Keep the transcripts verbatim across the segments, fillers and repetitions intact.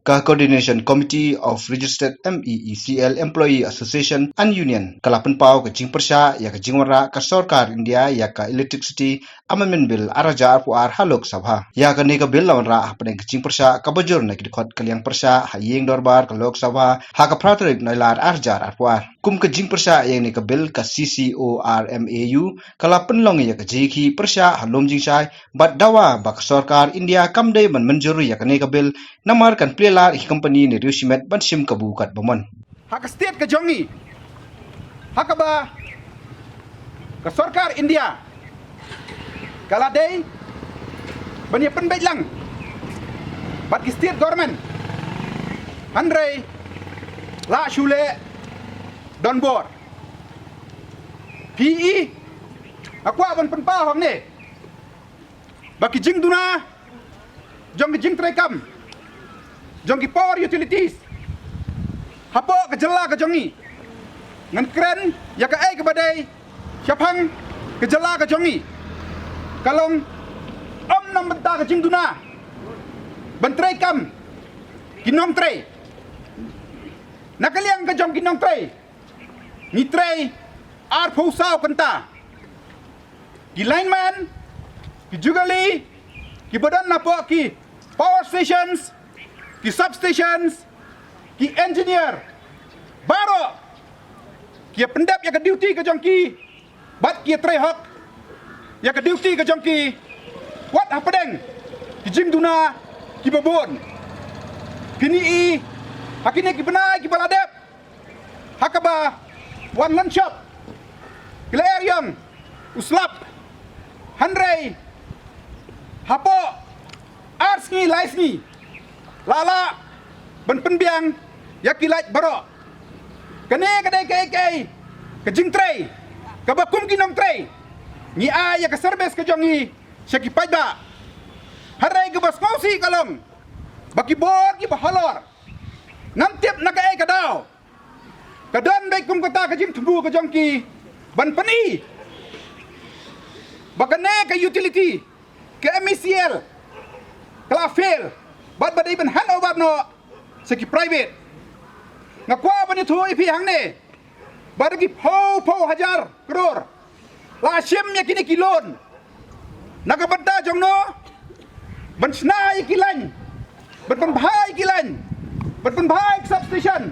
Ka Coordination Committee of Registered M E E C L Employee Association and Union ka la pynpaw ka jingpyrshah ïa ka jingwanrah ka sorkar India ïa ka Electricity Amendment Bill ar hajar arphew ar ha Lok Sabha. Ïa kane ka bill la wanrah hapdeng ka jingpyrshah kaba jur na ki dkhot ka liang pyrshah ha ïing dorbar ka Lok Sabha ha ka phra tarik Nailar ar hajar arphew ar. Kum ka jingpyrshah ïa kane ka bill, ka C C O R M A U ka la pynlong ïa ka jingïakhih pyrshah ha lum jingshai bad dawa ba ka sorkar India kam dei ban mynjur ïa kane ka bill namar kan plie lad ïa ki kompani ne riew shimet ban shim kabu katba mon. Ha ka state ka jong ngi, ha kaba ka sorkar India ka la dei ban ïa pynbeit lang bad ki state government, hynrei la shu leh donbor. Phi i, nga kwah ban pynpaw hangne ba ki jingduna jong ki jingtreikam jong ki power utilities hapoh ka jylla ka jong ngi, ngan kren ïa kaei kaba dei shaphang ka jylla ka jong ngi, ka long ym na bynta ka jingduna ban treikam ki nongtrei. Na ka liang ka jong ki nongtrei, ngi trei arphew saw kynta. Ki lineman, ki jugulli, kiba don napoh ki power stations, ki substations, ki engineer, baroh ki ïa pyndep ïa ka duty ka jong ki bad ki ïa trei hok ïa ka duty ka jong ki wat hapdeng ki jingduna kiba bun. Phin i ha kine ki bnai kiba la dep, ha kaba wan lynshop ki la er ïong u slap, hynrei hapoh ar sngi lai sngi la lah ban pynbiang ïa ki light baroh. Kane ka dei kaei kaei ka jingtrei kaba kum ki nongtrei ngi ai ïa ka service ka jong ngi sha ki paidbah. Hynrei kaba sngewsih ka long ba ki bor kiba halor, ngam tip na kaei ka daw, ka don beit kum kata ka jingthmu ka jong ki ban pyni ba kane ka utility ka M E C L ka la fail bad ba dei ban hand over noh sha ki private. Nga kwah ban ïathuh ïa phi hangne ba da ki phew phew hajar klur la shim ïa kine ki loan na ka bynta jong no, ban shna ïa ki line, ban pynbha ïa ki line, ban pynbha ïa ki substation,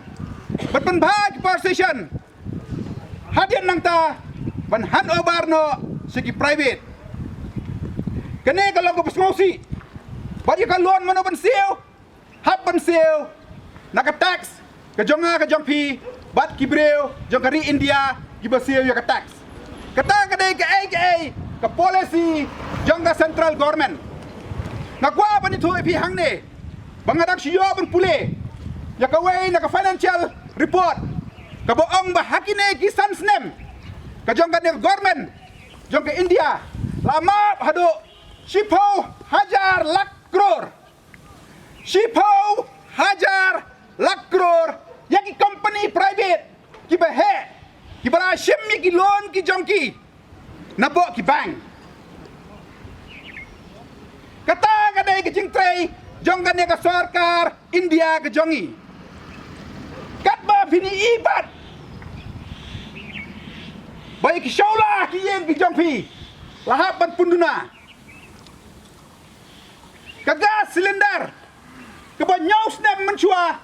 ban pynbha ïa ki power station. Hadien nangta ban hand over noh sha ki private. Kane ka long kaba sngewsih. Bad ïa ka loan mano ban siew? Hap ban siew na ka tax ka jong nga ka jong phi bad ki briew jong ka ri India kiba siew ïa ka tax. Kata ka dei kaei kaei ka policy jong ka central government. Nga kwah ban ïathuh ïa phi hangne ba nga dang shu ïoh ban pule ïa kawei na ka financial report kaba ong ba ha kine ki san snem ka jong kane ka government jong ka India la map haduh shiphew hajar lak klur. Shiphew hajar lak klur ïa ki company private kiba heh, kiba la shim ïa ki loan ki jong ki napoh ki bank. Kata ka dei ka jingtrei jong kane ka sorkar India ka jong ngi. Katba phin i pat ba ïa ki shawla ki ïing ki jong phi la hap ban pynduna. Ka gas cylinder kaba hynñiew snem mynshuwa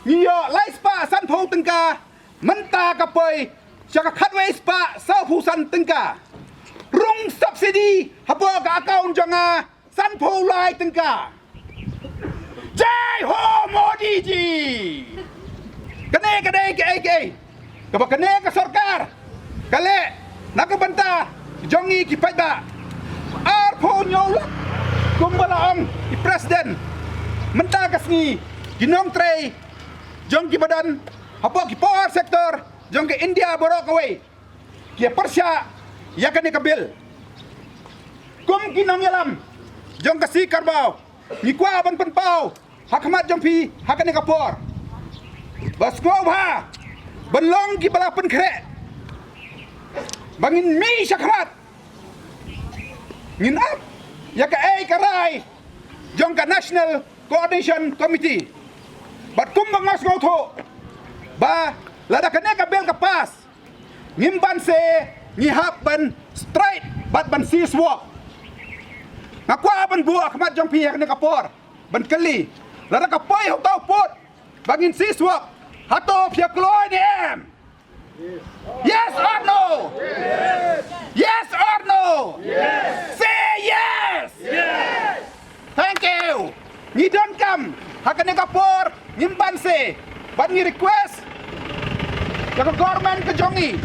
ngi ïoh lai spah sanphew tyngka, mynta ka poi sha ka khatwei spah sawphew san tyngka. Rung subsidy hapoh ka account jong nga sanphew lai tyngka. Jai ho Modi ji. Kane ka dei kaei kaei kaba kane ka sorkar ka leh na ka bynta jong ngi ki paidbah. Arphew hynñiew lak kumba la ong i president. Mynta ka sngi ki nongtrei jong kiba don hapoh ki power sector jong ka India baroh kawei ki ïa pyrshah ïa kane ka bill. Kum ki nongïalam jong ka C Carabao, ngi kwah ban pynpaw ha khmat jong phi ha kane ka por ba sngewbha ban long kiba la pynkhreh ba ngin mih sha khmat, ngin ap ïa kaei ka rai jong ka National Coordination Committee. Bad kumba nga sngewthuh ba lada kane ka bill ka pass, ngim banse, ngi hap ban strike bad ban cease work. Nga kwah ban buh ha khmat jong phi ha kane ka por ban kylli, lada ka poi ha uta u pud ba ngin cease work, hato phi ïa kloi ne em? Yes or no? Yes or no? Say yes. Thank you. Ngi donkam ha kane ka por, ngim banse, bad ngi request ïa ka government ka jong ngi,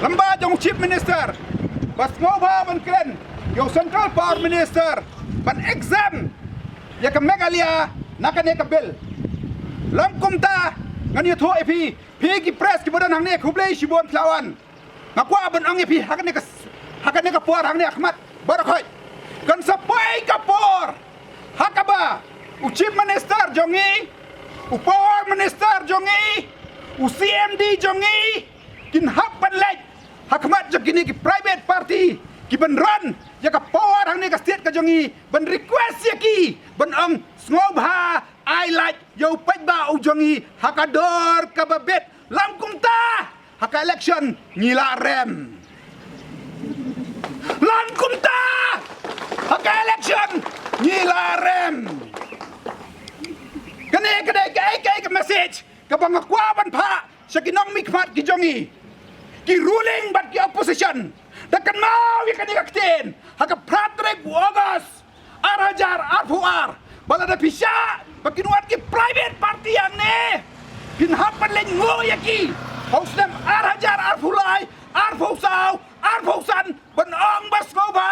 lem bad jong Chief Minister, ba sngewbha ban kren ïa u Central Power Minister ban exempt ïa ka Meghalaya na kane ka bill. Lym kumta, ngan ïathuh ïa phi, phi ki press kiba don hangne, khublei shibun phi la wan. Nga kwah ban ong ïa phi ha kane ka, ha kane ka por hangne ha khmat baroh khoit, kan sa poi ka por ha kaba u Chief Minister jong ngi, u Power Minister jong ngi, u C M D jong ngi kin hap ban leit ha khmat jong kine ki private party kiban run ïa ka power hangne ka state ka jong ngi, ban request ïa ki, ban ong sngewbha ai lait ïa u paidbah u jong ngi ha ka dor kaba bit. Lym kumta, ha ka election ngi la rem. Lym kumta, ha ka election ngi la rem. Kane ka dei kaei kaei ka message kaba nga kwah ban phah sha ki nongmihkhmat ki jong ngi, ki ruling bad ki opposition, da kynmaw ïa kane ka ktien ha ka phra tarik u August ar hajar arphew ar, ba lada phi shah ba kin wan ki private party hangne, phin hap ban leit nguh ïa ki ha u snem ar hajar arphew lai, arphew saw, arphew san, ban ong ba sngewbha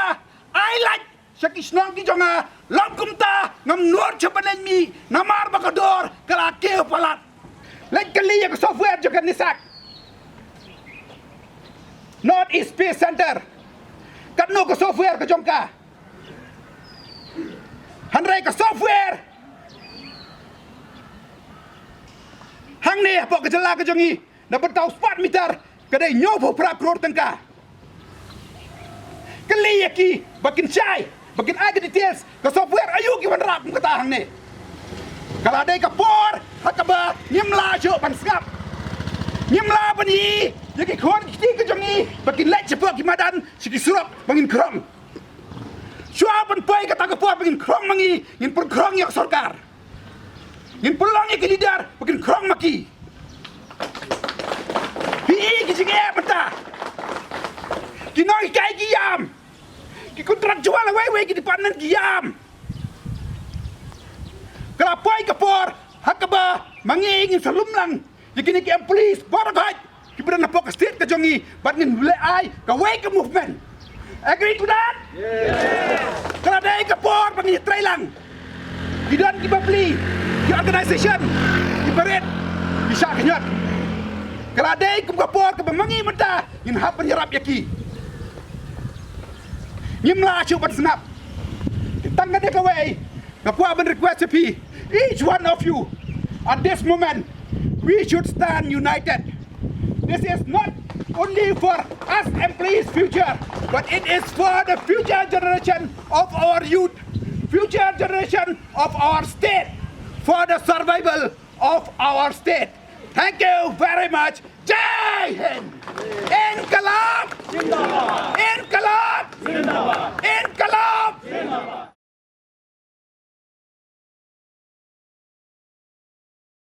ai lait sha ki shnong ki jong nga. Lym kumta, ngam nud shuh ban leit mih namar ba ka dor ka la kiew palat. Leit kylli ïa ka software jong ka NESAC, North East Peace Centre, katno ka software ka jong ka. Hynrei ka software hangne hapoh ka jylla ka jong ngi, na bynta u smart meter, ka dei hynñiewphew phra klur tyngka. Kylli ïa ki ba kin shai, ba kin ai ka details, ka software aïu ki wanrah kum kata hangne. Ka la dei ka por ha kaba ngim lah shuh ban sngap. Ngim lah ban ïohi ïa ki khun ki kti ki jong ngi ba kin leit shapoh ki madan, sha ki surok ba ngin khrong. Shuwa ban poi kata ka por ba ngin khrong ma ngi, ngin pynkhrong ïa ka sorkar. Ngin pynlong ïa ki leader ba kin khrong ma ki. Phi i ki jingeh mynta. Ki nonghikai ki ïam. Ki contractual wei wei ki department ki ïam. Ka la poi ka por ha kaba ma ngi ngin sa lum lang ïa kine ki employees baroh khoit kiba don hapoh ka state ka jong ngi, bad ngin leh ai kawei ka movement. Agree to that? Ka la dei ka por ba ngin ïatrei lang. Ki don ki bapli, ki organisation kiba rit, ki shah khñiot. Ka la dei kum ka por kaba ma ngi mynta ngin hap ban ïarap ïa ki. Ngim lah shuh ban sngap. Tang kane kawei, nga kwah ban request ïa phi, each one of you, at this moment, we should stand united. This is not only for us employees' future, but it is for the future generation of our youth, future generation of our state, for the survival of our state. Thank you very much. Jai Hind! Inkalab! Inkalab!